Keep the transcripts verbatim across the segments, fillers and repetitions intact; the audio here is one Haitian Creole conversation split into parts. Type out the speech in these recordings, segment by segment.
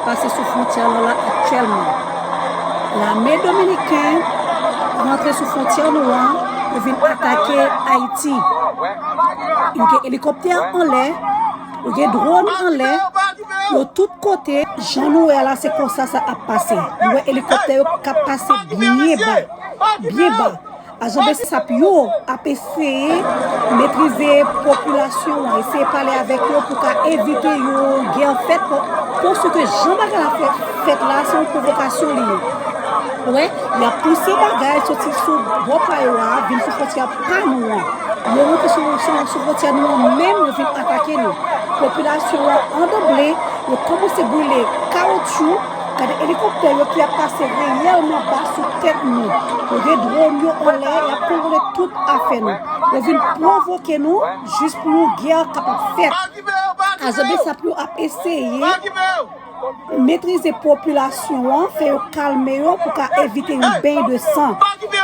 pase sou fwontyè nou la aktyèlman. Lame dominiken rantre sou fwontyè nou an, yo vin atake Ayiti. Yo gen elikoptè anlè, yo gen dwòn anlè, yo tout kote. Jan nou wè a la, se konsa sa ap pase. Nou wè elikoptè yo k ap pase byen ba, byen ba. Ajan Besap yo ap eseye metrize popilasyon an, eseye pale avèk yo pou ka evite yon gè fèt, pou, paske jan bagay la fèt, fèt la, se yon pwovokasyon li ye. Ou wè, y ap pouse bagay soti sou bò pa yo a, vin sou fwontyè pa nou an. Yo monte sou, sou, sou fwontyè nou an menm, yo vin atake nou. Popilasyon an, an danble, yo kòmanse brile kawotchou. Gade elikoptè yo ki ap pase reyèlman ba sou tèt nou. Yo gen dwòn yo anlè, y ap kontwole tout afè nou. Yo vin pwovoke nou jis pou yon gè kapab fèt. Ajan Besap yo ap eseye metrize popilasyon an, fè yo kalme yo pou ka evite yon beny de san.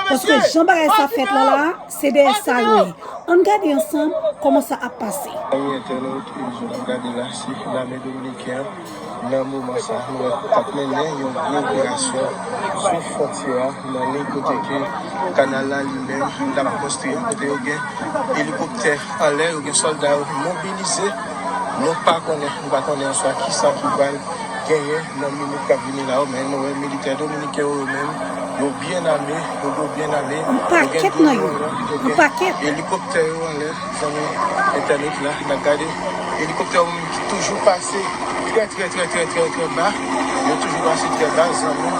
Paske jan bagay sa fèt la la, se dèyè sa yo ye. Ann gade ansanm kòman sa ap pase. Fanmi entènot, e jan n ap gade la, se lame dominiken an. Nan moman sa, nou wè k ap mennen yon gwo operasyon sou fwontyè a, nan liy kote ke kanal la li menm l ap konstwi an, kote yo gen elikoptè anlè, yo gen sòlda yo mobilize. Nou pa konnen, nou pa konnen answa kisa ki pral genyen nan minit k ap vini la yo, men nou wè militè dominiken yo, yo menm, yo byen ame, yo, yo byen ame. Yon pakèt nan yo, yon pakèt. Elikoptè yo anlè, zanmi entènot la, n ap gade. Elikoptè yo menm ki toujou pase trè, trè, trè, trè, trè, trè ba. Yo toujou pase trè ba, zanmi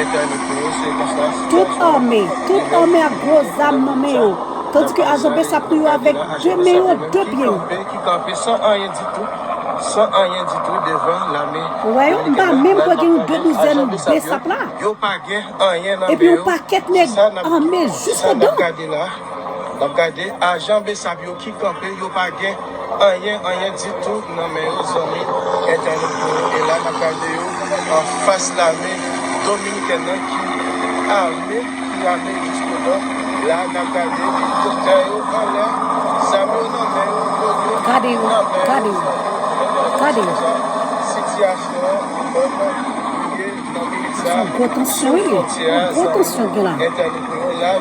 entènot yo, se konsa. Tout ame, tout ame ak gwo zam nan men yo. Tandis que ajan Besap nou yo avèk de men yo, de pye yo. Ki kanpe san anyen ditou, san anyen ditou devan lame. Ou wè yo, m pa menm kwè gen yon de douzèn Besap la. Yo pa gen anyen nan men yo. Epi yon pakèt nèg ame jiskodan. N ap gade la, n ap gade ajan Besap yo ki kanpe, yo pa gen anyen, anyen ditou nan men yo, zanmi entènot yo. E la, n ap gade yo anfas lame dominikèn nan ki ame, ki ame jiskodan. La, n ap gade elikoptè yo anlè, zam yo nan men yo, dwòn yo nan men yo. Gade yo, gade yo, gade yo. Sitiyasyon an li menm, li ye nan minit sa. Se yon gwo tansyon, wi. Yon gwo tansyon gen la.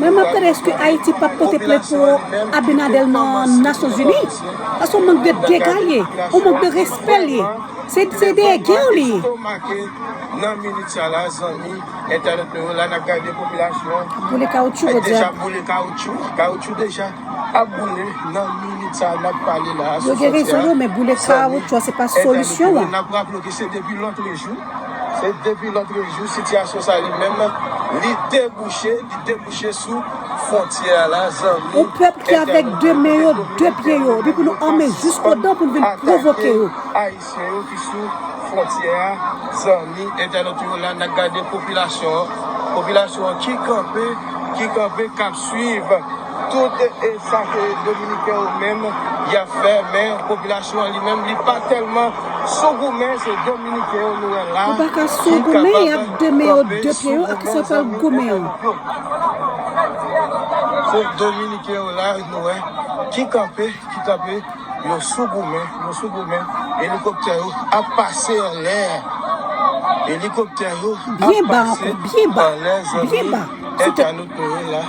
Mwen, m ap tande, èske Ayiti p ap pote plent pou Abinader nan Nasyonzini? Sa se yon mank de dega l ye, yon mank de respè l ye. Se, se dèyè gè w li ye. Nan minit sa la, zanmi entènot nou yo, la n ap gade popilasyon an. Boule kawotchou, Bondye. Deja boule kawotchou, kawotchou deja ap boule nan minit sa n ap pale la. Yo gen rezon yo, men boule kawotchou a se pa solisyon an. N ap raple ke se depi lòtrejou, se depi lòtrejou sitiyasyon sa li menm li debouche, li debouche sou fwontyè a la, zanmi. Yon pèp ki avèk de men yo, de pye yo, epi pou nou ame jiskodan pou nou vin pwovoke yo. Ayisyen yo ki sou fwontyè a, zanmi entènot yo, la n ap gade popilasyon an, popilasyon an ki kanpe, ki kanpe, k ap swiv tout, e, sa ke dominiken yo menm y ap fè, men popilasyon an li menm li pa tèlman sou goumen, se dominiken yo nou wè la. Yo pa ka sou goumen, y ap de men yo, de pye yo, ak sa pral goumen an. Se dominiken yo la nou wè ki kanpe, ki kanpe. Yo sou goumen, yo sou goumen. Elikoptè yo ap pase anlè. Elikoptè yo ap pase anlè, zanmi entènot nou yo la.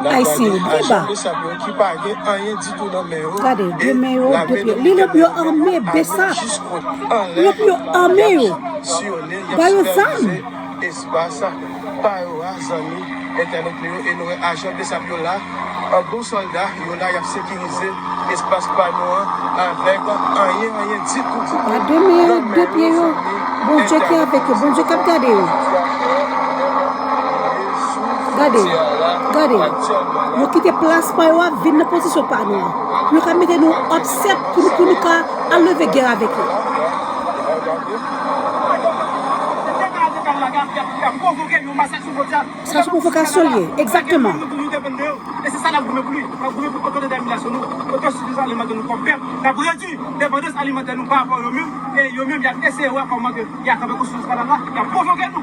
N ap gade ajan Besap yo ki pa gen anyen ditou nan men yo. Gade, de men yo, de pye. Li lòt yo ame Besap. Lòt yo ame yo. Ba yo zam. Espas pa yo a, zanmi entènot nou yo, e nou wè ajan Besap yo la, an bon sòlda, yo la, y ap sekirize espas pa nou an avèk anyen, anyen ditou, ditou. A de men yo, de pye yo, Bondye ki avèk yo, Bondye k ap gade yo. Gade, gade, yo kite plas pa yo a vin nan pozisyon pa nou an. Pou yo ka mete nou upset, pou nou, pou nou ka al leve gè avèk yo. Sa se pwovokasyon li ye, egzakteman. E se sa n ap goumen pou li. N ap goumen pou oto detèminasyon nou, oto sifizans alimantè nou kòm pèp. N ap redui depandans alimantè nou pa rapò yo menm. E yo menm, y ap eseye wè kòman ke y a kanpe konsèy sou kanal la, y ap pwovoke nou.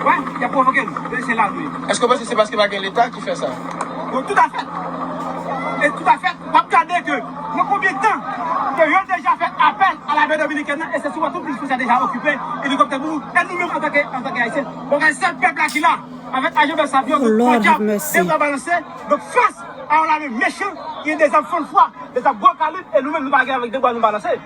Wè, y ap pwovoke nou. E se la nou ye. Èske w panse se paske pa gen Leta ki fè sa? Bon, toutafèt. E toutafèt, w ap gade ke nan konbyen tan ke yo deja fè apèl a la Dominiken nan, e se sou tout plis sa deja okipe elikoptè pou nou. E nou menm antanke, antanke Ayisyen, bon, se pèp la ki la, avèk ajan bèl sapyon, donk, Lord have mercy. Debra balanse, donk, fas a yon lame mechan, ki gen dezam fann fwa, dezam gwo kalib, e nou menm nou pa gen avèk debra nou balanse.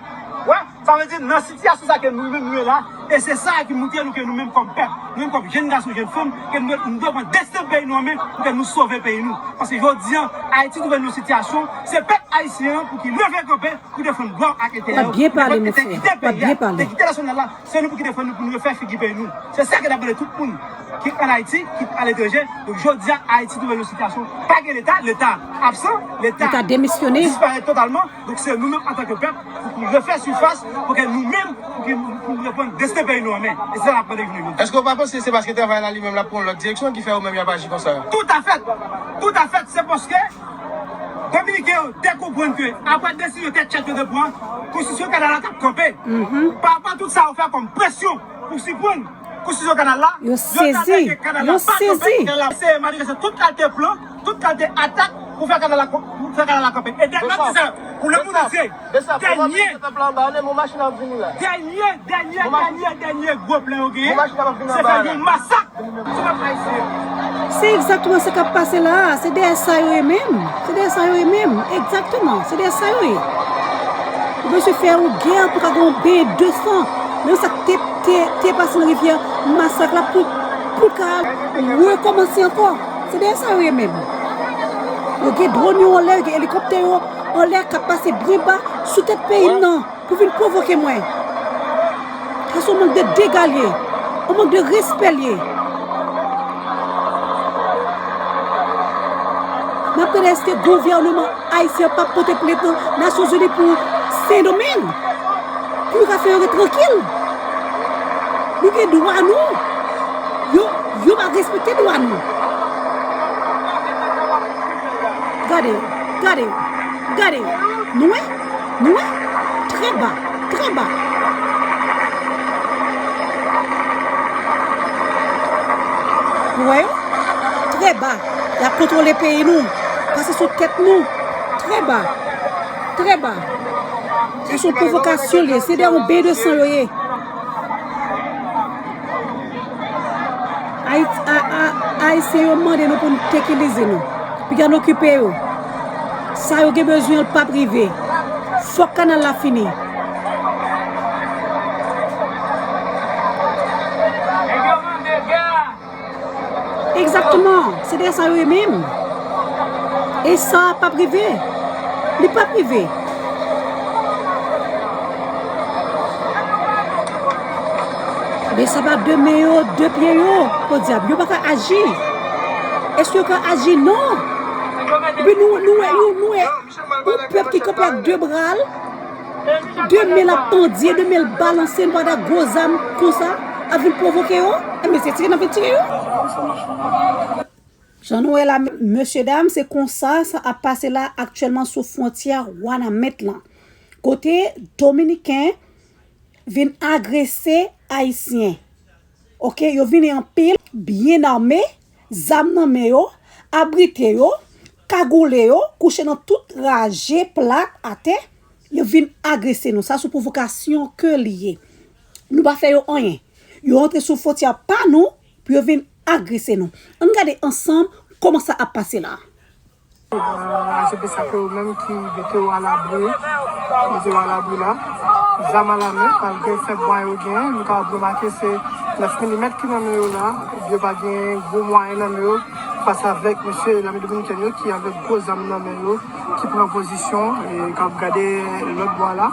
Wè, sa vle di, nan sitiyasyon sa ke nou menm nou ye la, e se sa ki montre nou ke nou menm kòm pèp, nou menm kòm jèn gason, jèn fanm, ke nou, nou dwe pran desten peyi nou an men, pou ke nou sove peyi nou. Paske jodi an, Ayiti twouve l nan sitiyasyon, se pèp ayisyen an pou ki leve kanpe, pou defann dwa ak enterè yo, pou defann entegite peyi a, entegite nasyonal la, se nou pou ki defann nou, pou nou refè figi peyi nou. Se sa ke n ap mande tout moun, kit ann Ayiti, kit aletranje. Donk, jodi a, Ayiti twouve l nan sitiyasyon, pa gen Leta, Leta absan, Leta disparèt totalman. Donk, se nou menm, antanke pèp, pou ki refè sifas, pou ke nou menm, pou ki, pou nou reprann desten peyi nou an men. E se sa n ap mande jounen jodi a. Èske w pa panse se paske travay la li menm l ap pran yon lòt direksyon ki fè yo menm y ap aji konsa? Toutafèt. Toutafèt. Se paske Dominiken yo te konprann ke, apre desizyon tèt chat yo te pran, konstriksyon kanal la t ap kanpe. Pa rapò a tout sa yo fè kòm presyon pou siprann konstriksyon kanal la, yo tande ke kanal la pa kanpe, kanal la seye manifeste tout kalite plan, tout kalite atak pou fè kanal la, pou fè kanal la kanpe. E dènye, pou lemonn antye, dènye, dènye, dènye, dènye, dènye gwo plan yo genyen, se fè yon masak. Se egzakteman sa k ap pase la a. Se dèyè sa yo ye menm. Se dèyè sa yo ye menm. Egzakteman. Se dèyè sa yo ye. Yo bezwen fè yon gè pou ka gen yon benyen de san. Menm sa k te, te, te pase nan rivyè Masak la pou, pou l ka rekòmanse ankò. Se dèyè sa yo ye menm. Yo gen dwòn yo anlè, yo gen elikoptè yo anlè k ap pase byen ba sou tèt peyi m nan. Pou vin pwovoke mwen. Sa se yon mank de dega l ye, yon mank de respè l ye. M ap tande èske gouvènman ayisyen p ap pote plent nan Nasyonzini pou Sendomeng, pou yo ka fè yo ret trankil. Nou gen dwa nou. Yo, yo pa respekte dwa nou. Gade, gade, gade. Nou wè? Nou wè? Trè ba, trè ba. Ou wè yo? Trè ba. Y ap kontwole peyi nou. Pase sou tèt nou. Trè ba. Trè ba. Se yon pwovokasyon li ye. Se de yon ben de san yo ye. Ayit-, a, a, Ayisyen yo mande nou pou n trankilize nou. Piga n okipe yo. Sa yo gen bezwen an p ap rive. Fòk kanal la fini. Egzakteman. Se de sa yo ye menm. E sa p ap rive. Li p ap rive. Men sa pa de men yo, de pye yo, podyab, yo pa ka aji. Èske yo ka aji? Non. Epi nou, nou wè, nou, nou wè yon pèp ki kanpe ak de bra l, de men l ap pandye, de men l balanse, nou pa wè gwo zam konsa ap vin pwovoke yo. Enben, se tire n ap vin tire yo. Jan nou wè la, mesyedam, se konsa sa ap pase la aktyèlman sou fwontyè Wanament lan. Kote Dominiken vin agrese Ayisyen. Oke, yo vini anpil, byen ame, zam nan men yo, abrite yo, kagoule yo, kouche nan tout raje plat atè, yo vin agrese nou. Sa se pwovokasyon ke li ye. Nou pa fè yo anyen. Yo antre sou fwontyè pa nou pou yo vin agrese nou. Ann gade ansanm kòman sa ap pase la. Ajepe sa ke yo menm ki mete yo alabri, mete yo alabri la. Zam alamen, malgre fèb mwayen yo genyen, nou kapab remake se nèf milimèt ki nan men yo la, yo pa gen gwo mwayen nan men yo, fas avèk mesye lame dominikèn yo ki avèk gwo zam nan men yo, ki pran pozisyon, e k ap gade lòt bò a la,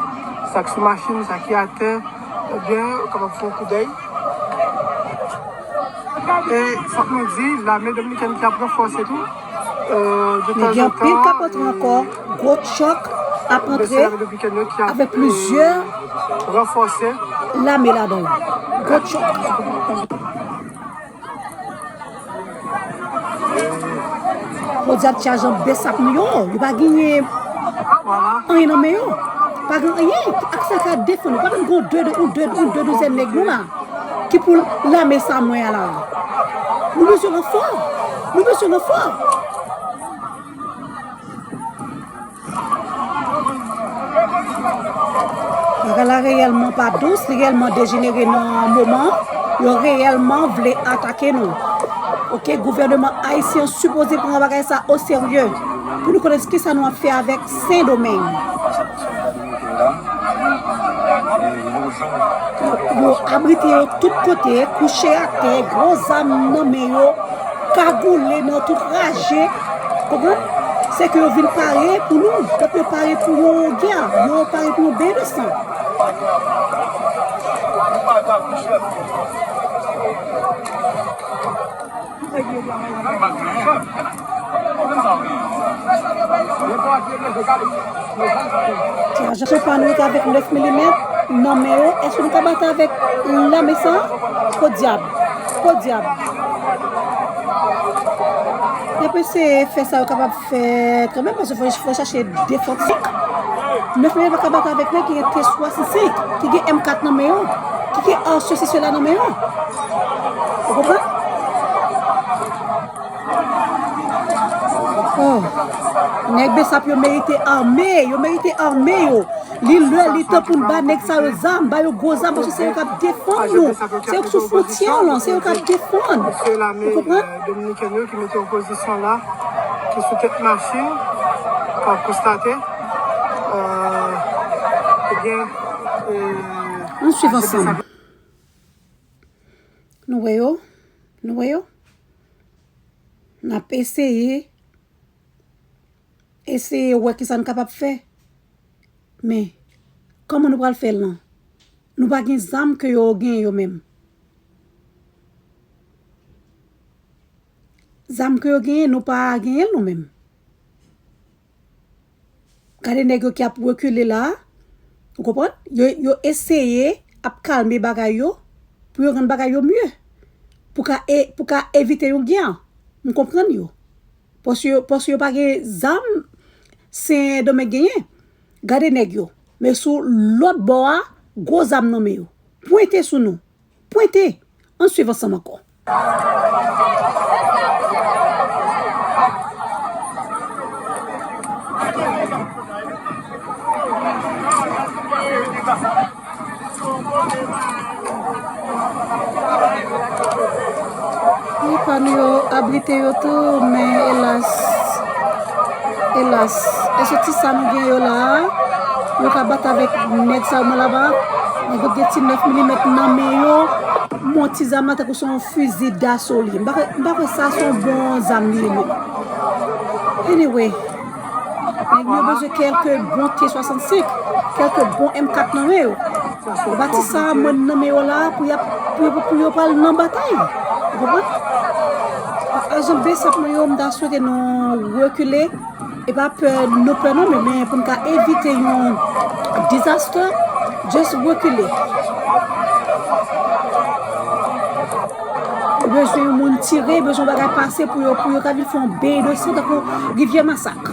sa k sou machin, sa ki atè, ebyen, yo kapab fè yon koudèy. E fòk nou di, lame dominikèn ki ap ranfòse tou. Nèg yo anpil k ap antre ankò. Gwo tchòk ap antre avèk plizyè lame ladan yo. Gwo tchòk. Podyab, tchaj an bèsap nou yo. Yo pa genyen anyen nan men yo. Pa gen anyen. Ak sa ka defann yo. Pa menm gen yon de, yon de, yon de douzèn nèg nou la. Ki pou lame sa mwen a la. Nou bezwen ranfò. Nou bezwen ranfò. Bagay la reyèlman pa dous, li reyèlman dejenere nan moman. Yo reyèlman vle atake nou. Oke, gouvènman ayisyen an sipoze pran bagay sa o serye. Pou nou konnen kisa nou ap fè avèk Sendomeng. Yo abrite yo tout kote, kouche atè, gwo zam nan men yo, kagoule nan tout raje. Konprann? Se ke yo vin pare pou nou. Donk yo pare pou yon gè, yo pare pou yon ben de san. Ti ajan Soprano yo te avèk nèf milimèt nan men yo. Èske nou ka batay avèk lame sa? Podyab. Podyab. Y ap eseye fè sa yo kapab fè kanmenm, paske fò, fò chache defansif. Nèf milimèt pa ka batay avèk nèg ki gen T swasannsenk, ki gen M kat nan men yo, ki gen, ah, sesi sela nan men yo. Ou konprann? Oh. Nèg besap yo merite ame, yo merite ame yo. Li lè, li tan pou n ba nèg sa yo zam, ba yo gwo zam, paske se yo k ap defann nou. Se yo k sou fwontyè lan, se yo k ap defann. Ou konprann? Dominiken yo ki mete opozisyon la, ki sou tèt machin, k ap konstate, euh, ebyen, euh, nou swiv ansanm. Nou wè yo? Nou wè yo? N ap eseye, eseye wè kisa n kapab fè. Men, kòman nou pral fè l lan? Nou pa gen zam ke yo genyen yo menm. Zam ke yo genyen, nou pa genyen l nou menm. Gade nèg yo ki ap rekile la a. Ou konprann? Yo, yo eseye ap kalme bagay yo pou yo rann bagay yo mye. Pou ka e-, pou ka evite yon gè. M konprann yo. Paske yo, paske yo pa gen zam Sendomeng genyen. Gade nèg yo. Men sou lòt bò a, gwo zam nan men yo. Pwente sou nou. Pwente! Ann swiv ansanm ankò. Epa nou yo abrite yo tou, men elas, elas. Èske ti sa nou gen yo la a? Yo ka bat avèk nèg sa yo mwen laba. Nèg yo gen ti nèf milimèt nan men yo. Bon, ti zam la tankou se yon fizi daso li ye. M pa kwè, m pa kwè sa se yon bon zam li ye menm. Anyway, nèg yo bezwen kèlke bon T swasannsenk, kèlke bon M kat nan men yo. Bati sa a mwen nan men yo la pou y ap, pou, pou, pou yo pral nan batay. Ou konprann? Ajan besap mwen yo, m ta swete nou rekile. E pa pè, nou pè non, men, men pou n ka evite yon dezastè, just rekile. Yo bezwen yon moun tire, bezwen yon bagay pase pou yo, pou yo ka vin fè yon beny de san tankou Rivyè Masak.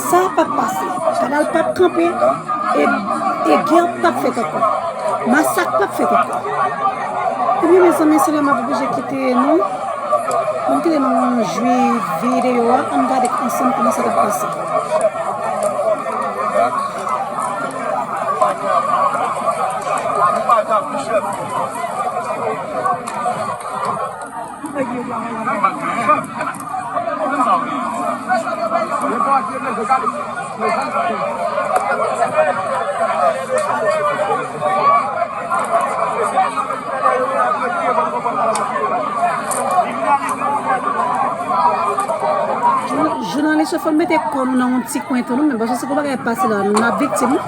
Sa p ap pase. Kanal p ap kanpe, e, e gè p ap fèt ankò. Masak p ap fèt ankò. Ebyen, mezanmi, se la m ap oblije kite nou. Ann kite nou jwi videyo a, ann gade ansanm kòman sa t ap pase. Jounalis yo, fò n mete kò nou nan yon ti kwen tou, nou menm, paske se pou bagay pase la, nou, n ap viktim, wi.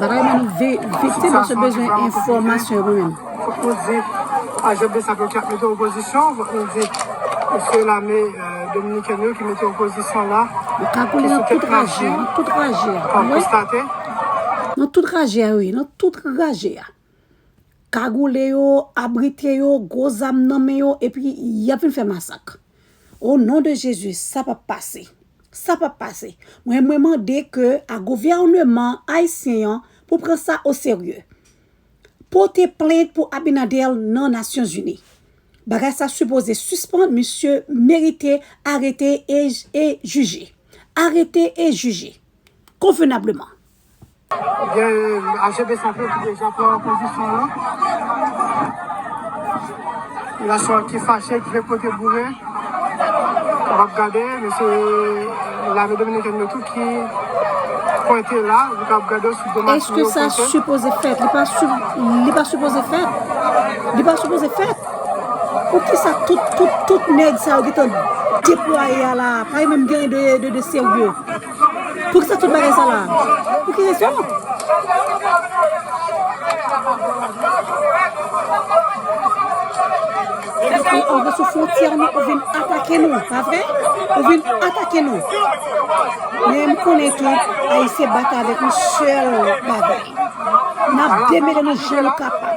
Bagay men nou vi-, viktim, paske bezwen enfòmasyon yo, nou menm. Fòk nou di, ajan besap yo ki ap mete opozisyon, fòk nou di, se lame, euh, dominikèn yo ki mete opozisyon la. Yo kagoule nan tout raje, nan tout raje a. Ou wè? Nan tout raje a, wi, nan tout raje a. Kagoule yo, abrite yo, gwo zam nan men yo, epi y ap vin fè masak. O non de Jezi, sa p ap pase. Sa p ap pase. Mwen, mwen mande ke a gouvèneman ayisyen an pou pran sa o serye. Pote plent pou Abinader nan Nasyonzini. Bagay sa sipoze sispann, misye merite arete e, e jije. Arete e jije. Konvenableman. Ebyen, ajan BSAP yo ki deja pran pozisyon yo. Popilasyon ki fache, ki vle pote boure. W ap gade, men se lame dominikèn yo tou ki pwente la. Ou kab gade yo sou domach yo pwente. Èske sa sipoze fèt? Li pa, li pa sipoze fèt. Li pa sipoze fèt. Poukisa tout, tout, tout nèg sa yo gentan deplwaye a la? Pa yo menm gen de, de, de serye. Poukisa tout bagay sa la? Pou ki rezon? E antre sou fwontyè nou, ou vin atake nou, pa vre? Ou vin atake nou. Men m konnen tou, Ayisyen bat avèk yon sèl bagay. N ap demele nou jan nou kapab.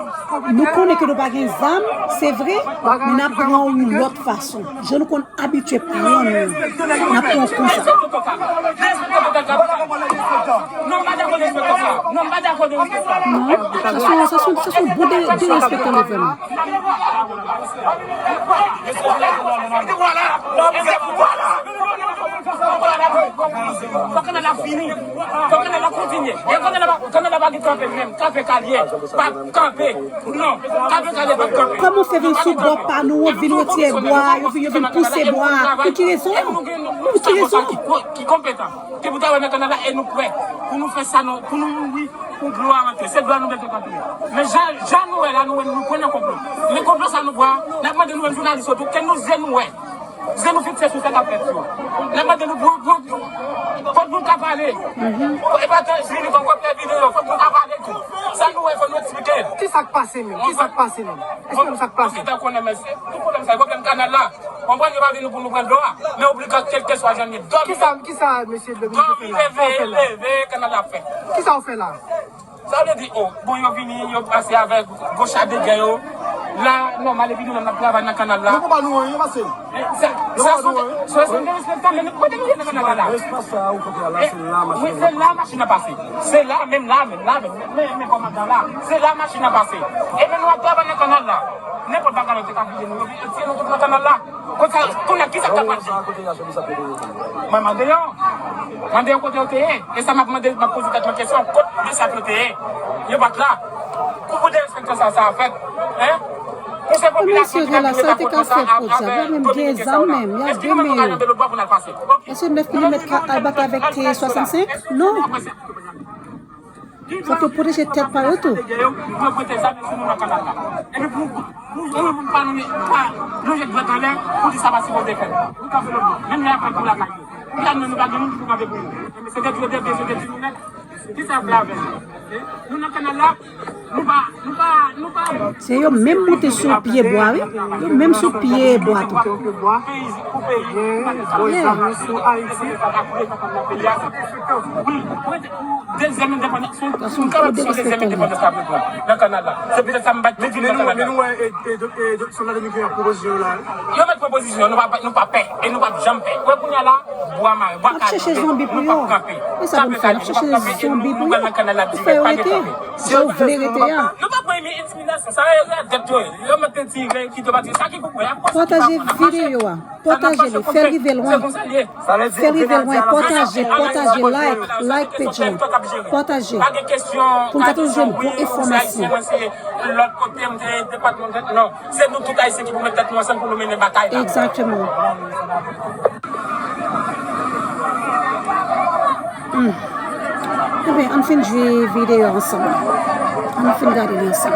Nou konnen ke nou pa gen zam, se vre, men n ap pran yon lòt fason. Jan nou konn abitye pran nou. N ap pran konsa. Non, sa se yon, sa se yon, sa se yon bon de, derespektan li vrèman. Fò kanal la fini. Fò kanal la kontinye. E kanal la pa, kanal la pa gen kanpe menm. Kanpe kalye. Pa kanpe. Non. Kanpe kalye pa kanpe. Kòman fè vin sou bò pa nou, yo vin retire bwa, yo vin, yo vin pouse bwa? Pou ki rezon? Pou ki rezon? Ki konpetan. Ki pou travay nan kanal la e nou prè. Pou nou fè sa nou, pou nou mouri. Pou dlo a rantre, se dlo a nou bezwen kontrole. Men jan, jan nou wè la, nou wè nou pran nan konplo. Men konplo sa nou pran, n ap mande nou menm jounalis yo tou, ke nou zye nou wè. Zye nou fikse sou sa k ap fèt yo. N ap mande nou pou, pou, fòk nou ka pale. E pa tan jiri kon fè videyo, fòk nou ka pale tou. Sa nou wè, fòk nou eksplike. Kisa k pase menm? Kisa k pase menm? Èske menm sa k pase? Mwen gentan konnen, mesye. Tout pwoblèm sa, e pwoblèm kanal la. Konprann, yo pa vin nou pou nou pran dlo a. Men obligat, kèlkeswa jan n ye, dòmi. Kisa, kisa mesye Dominique fè la? Kisa w fè la? Leve, kanal la fè. Kisa w fè la? Sa vle di, o, bon, yo vini, yo pase avèk gwo cha de gè yo. La, nòmal, epi nou menm n ap travay nan kanal la. Yo pa ba nou anyen, pase. Sa, sa, se yon derespektan, men nou kote nou ye nan kanal la la? Espas sa ou kote a la, se la machin nan pase. Se la, menm la, menm la, menm, men, men kòmandan la. Se la machin nan pase. E men nou ap travay nan kanal la. Nenpòt bagay nou te ka vide nou, yo vin retire nou tout nan kanal la. Kote sa, kounye a, kisa k ta pase? Mwen mande yo. Mande yo kote yo te ye. E sa m ap mande, m ap poze tèt mwen kesyon, kot BSAP yo te ye? Yo pa t la. Pou, pou derespektan sa, sa a fèt. Hein? Pou se popilasyon ki ta vin rete ak sa, avèk Dominiken sa yo la. Èske nou menm nou ka janbe lòt bò pou n al pase? Èske nèf milimèt ka al batay avèk swasannsenk? Non. Fòk yo pwoteje tèt pa yo tou. Yo prete zam sou nou nan kanal la. Epi pou, pou, pou, pou pa nou, pa lonje dwèt anlè, pou di sa pa sipoze fèt. Nou kanpe lòt bò. Menm lè y ap fè kou lakay yo. Pou gade nou, nou pa gen moun ki pou kanpe pou nou. Se de, se de, se de, se de, kisa y ap fè avè nou? Nou nan kanal la, nou pa, nou pa, nou pa. Se yo menm monte sou pye bwa, wi. Yo menm sou pye bwa tou. Pou peyi, pou peyi, nou pa gen sa. Yeah. Wi, pou ede, pou dezyèm endepandans, se yon, se yon dezyèm endepandans la pou pran nan kanal la. Se poutèt sa m bat tou vin nan kanal la. Men nou wè, e, e, e, Soldado Mickey ap pwopozisyon yo la. Yo met pwopozisyon, nou pa, nou pa pè, e nou p ap janm pè. Wè kounye a la, bwa mare, bwa kale, nou p ap kanpe. Kanpe kale, nou p ap kanpe, e nou, nou pral nan kanal la dirèk, pa gen kanpe. Si yo vle rete a. Nou p ap pran entimidasyon, sa yo radòt yo ye. Yo met entire, kite yo pati, sa ki pou pran, y ap pran sa ki pa pran, n ap mache. Pataje videyo a. Pataje li, fè l rive lwen. Fè l rive lwen, pataje, pataje, like, like page lan. Pataje. Pou n ka toujou jwenn bon enfòmasyon. Lòt kote, m te depatman, non. Se nou tout Ayisyen ki pou met tèt nou ansanm pou nou mennen batay la. Egzakteman. Hmm. Ebyen, ann fin jwi videyo ansanm. Ann fin gade li ansanm.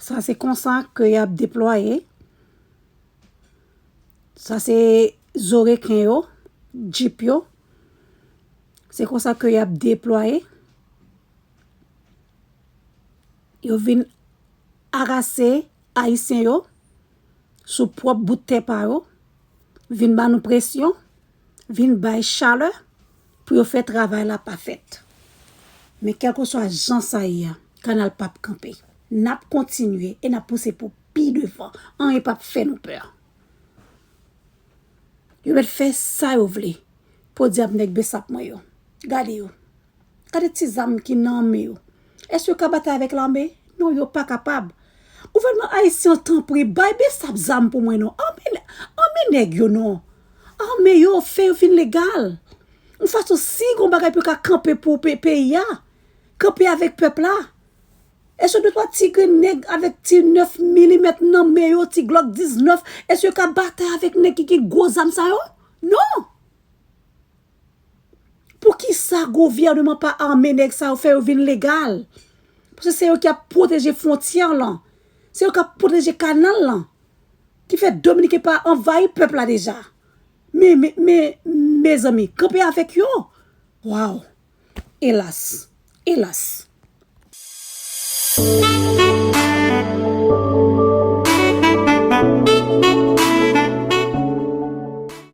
Sa se konsa ke y ap deplwaye. Sa se zo reken yo, djip yo. Se konsa ke y ap deplwaye. Yo vin arase Ayisyen yo sou pwòp bout tè pa yo, vin ba nou presyon, vin bay chalè pou yo fè travay la pa fèt. Men kèlkeswa jan sa ye a, kanal p ap kanpe. N ap kontinye e n ap pouse pou pi devan. Anyen p ap fè nou pè. Yo mèt fè sa yo vle. Podyab nèg besap mwen yo. Gade yo. Gade ti zam ki nan men yo. Èske yo ka batay avèk lame? Non, yo pa kapab. Gouvènman ayisyen an, tanpri, bay besap zam pou mwen non. Anmen, anmen nèg yo non. Anme yo, fè yo vin legal. Yon fason, si gon bagay pou yo ka kanpe pou pe- peyi a, kanpe avèk pèp la. Èske de twa ti grenn nèg avèk ti nèf milimèt nan men yo, ti glòk diznèf, èske yo ka batay avèk nèg ki gen gwo zam sa yo? Non! Poukisa gouvènman pa ame nèg sa yo, fè yo vin legal? Paske se yo ki ap pwoteje fwontyè lan. Se yo k ap pwoteje kanal lan. Ki fè Dominiken pa anvayi pèp la deja. Men, men, men, mezanmi, kanpe avèk yo. Waw. Elas. Elas.